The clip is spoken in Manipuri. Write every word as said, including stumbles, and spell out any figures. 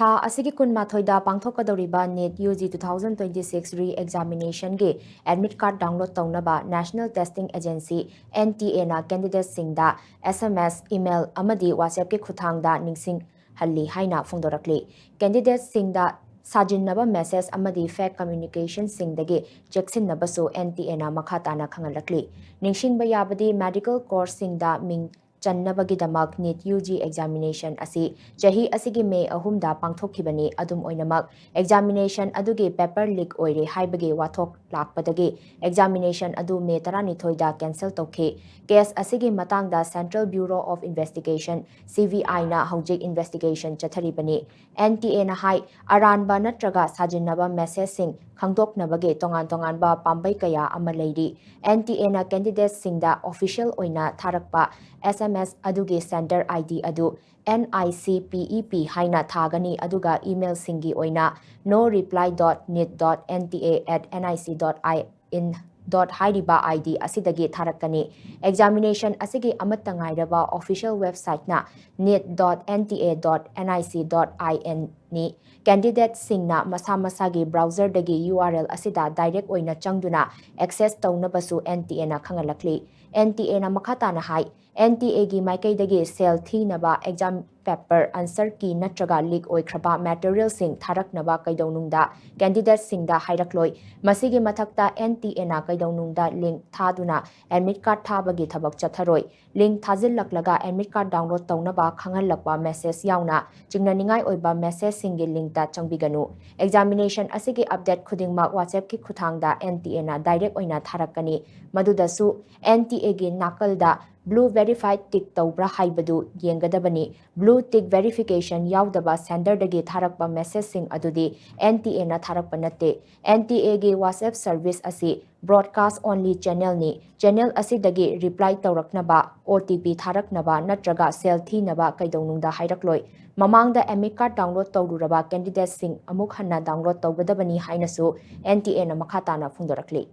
ꯊꯥ ꯑꯁꯤꯒꯤ ꯀꯨꯟꯃꯥꯊꯣꯏꯗ ꯄꯥꯡꯊꯣꯛꯀꯗꯧꯔꯤꯕ NEET UG two thousand twenty six re-examination ꯒꯤ admit card download ꯇꯧꯅꯕ National Testing Agency, NTA ꯅ candidate ꯁꯤꯡꯗ SMS, email ꯑꯃꯗꯤ WhatsApp ꯀꯤ ꯈꯨꯠꯊꯥꯡꯗ ꯅꯤꯡꯁꯤꯡꯍꯜꯂꯤ ꯍꯥꯏꯅ ꯐꯣꯡꯗꯣꯔꯛꯂꯤ꯫ Candidate ꯁꯤꯡꯗ ꯁꯥꯖꯤꯟꯅꯕ message ꯑꯃꯗꯤ fake communication ꯁꯤꯡꯗꯒꯤ ꯆꯦꯛꯁꯤꯟꯅꯕꯁꯨ NTA ꯅ ꯃꯈꯥ ꯇꯥꯅ ꯈꯪꯍꯜꯂꯛꯂꯤ꯫ ꯅꯤꯡꯁꯤꯡꯕ ꯌꯥꯕꯗꯤ, medical course ꯁꯤꯡꯗ ꯃꯤꯡ ꯆꯟꯅꯕꯒꯤꯗꯃꯛ NEET UG examination ꯑꯁꯤ ꯆꯍꯤ ꯑꯁꯤꯒꯤ ꯃꯦ ꯑꯍꯨꯝꯗ ꯄꯥꯡꯊꯣꯛꯈꯤꯕꯅꯤ꯫ ꯑꯗꯨꯝ ꯑꯣꯏꯅꯃꯛ, examination ꯑꯗꯨꯒꯤ paper leak ꯑꯣꯏꯔꯦ ꯍꯥꯏꯕꯒꯤ ꯋꯥꯊꯣꯛ ꯂꯥꯛꯄꯗꯒꯤ examination ꯑꯗꯨ ꯃꯦ ꯇꯔꯥꯅꯤꯊꯣꯏꯗ cancel ꯇꯧꯈꯤ꯫ Case ꯑꯁꯤꯒꯤ ꯃꯇꯥꯡꯗ Central Bureau of Investigation, CBI ꯅ ꯍꯧꯖꯤꯛ investigation ꯆꯠꯊꯔꯤꯕꯅꯤ꯫ NTA ꯅ ꯍꯥꯏ, ꯑꯔꯥꯟꯕ ꯅꯠꯇ꯭ꯔꯒ ꯁꯥꯖꯤꯟꯅꯕ message ꯁꯤꯡ ꯈꯪꯗꯣꯛꯅꯕꯒꯤ ꯇꯣꯉꯥꯟ ꯇꯣꯉꯥꯟꯕ ꯄꯥꯝꯕꯩ ꯀꯌꯥ ꯑꯃ ꯂꯩꯔꯤ꯫ NTA ꯅ candidate ꯁꯤꯡꯗ official ꯑꯣꯏꯅ ꯊꯥꯔꯛꯄ SMS ꯑꯗꯨꯒꯤ sender ID ꯑꯗꯨ NICPEP ꯍꯥꯏꯅ ꯊꯥꯒꯅꯤ, ꯑꯗꯨꯒ email ꯁꯤꯡꯒꯤ ꯑꯣꯏꯅ no reply dot neet dot NTA at NIC dot in dot ꯍꯥꯏꯔꯤꯕ ID ꯑꯁꯤꯗꯒꯤ ꯊꯥꯔꯛꯀꯅꯤ꯫ Examination ꯑꯁꯤꯒꯤ ꯑꯃꯠꯇ ꯉꯥꯏꯔꯕ official website ꯅ neet dot NTA dot NIC dot in ꯅꯤ꯫ Candidate ꯁꯤꯡꯅ ꯃꯁꯥ ꯃꯁꯥꯒꯤ browser ꯗꯒꯤ URL ꯑꯁꯤꯗ direct ꯑꯣꯏꯅ ꯆꯪꯗꯨꯅ access ꯇꯧꯅꯕꯁꯨ NTA ꯅ ꯈꯪꯍꯜꯂꯛꯂꯤ꯫ NTA ꯅ ꯃꯈꯥ ꯇꯥꯅ ꯍꯥꯏ, NTA ꯒꯤ ꯃꯥꯏꯀꯩꯗꯒꯤ ꯁꯦꯜ ꯊꯤꯅꯕ exam paper, answer key ꯅꯠꯇ꯭ꯔꯒ leak ꯑꯣꯏꯈ꯭ꯔꯕ material ꯁꯤꯡ ꯊꯥꯔꯛꯅꯕ ꯀꯩꯗꯧꯅꯨꯡꯗ candidate ꯁꯤꯡꯗ ꯍꯥꯏꯔꯛꯂꯣꯏ꯫ ꯃꯁꯤꯒꯤ ꯃꯊꯛꯇ, NTA ꯅ ꯀꯩꯗꯧꯅꯨꯡꯗ link ꯊꯥꯗꯨꯅ admit card ꯊꯥꯕꯒꯤ ꯊꯕꯛ ꯆꯠꯊꯔꯣꯏ꯫ Link ꯊꯥꯖꯤꯜꯂꯛꯂꯒ admit card download ꯇꯧꯅꯕ ꯈꯪꯍꯜꯂꯛꯄ message ꯌꯥꯎꯅ ꯆꯤꯡꯅꯅꯤꯡꯉꯥꯏ ꯑꯣꯏꯕ message ꯁꯤꯡꯒꯤ link ꯇ ꯆꯪꯕꯤꯒꯅꯨ꯫ Examination ꯑꯁꯤꯒꯤ update ꯈꯨꯗꯤꯡꯃꯛ WhatsApp ꯀꯤ ꯈꯨꯠꯊꯥꯡꯗ NTA ꯅ direct ꯑꯣꯏꯅ ꯊꯥꯔꯛꯀꯅꯤ꯫ ꯃꯗꯨꯗꯁꯨ NTA ꯒꯤ ꯅꯥꯀꯜꯗ blue verified tick ꯇꯧꯕ꯭ꯔꯥ ꯍꯥꯏꯕꯗꯨ ꯌꯦꯡꯒꯗꯕꯅꯤ꯫ Blue tick verification ꯌꯥꯎꯗꯕ sender ꯗꯒꯤ ꯊꯥꯔꯛꯄ message ꯁꯤꯡ ꯑꯗꯨꯗꯤ NTA ꯅ ꯊꯥꯔꯛꯄ ꯅꯠꯇꯦ꯫ NTA ꯒꯤ WhatsApp service ꯑꯁꯤ broadcast only channel ꯅꯤ꯫ Channel ꯑꯁꯤꯗꯒꯤ reply ꯇꯧꯔꯛꯅꯕ OTP ꯊꯥꯔꯛꯅꯕ ꯅꯠꯇ꯭ꯔꯒ ꯁꯦꯜ ꯊꯤꯅꯕ ꯀꯩꯗꯧꯅꯨꯡꯗ ꯍꯥꯏꯔꯛꯂꯣꯏ꯫ ꯃꯃꯥꯡꯗ admit card download ꯇꯧꯔꯨꯔꯕ candidate ꯁꯤꯡ ꯑꯃꯨꯛ ꯍꯟꯅ download ꯇꯧꯒꯗꯕꯅꯤ ꯍꯥꯏꯅꯁꯨ NTA ꯅ ꯃꯈꯥ ꯇꯥꯅ ꯐꯣꯡꯗꯣꯔꯛꯂꯤ꯫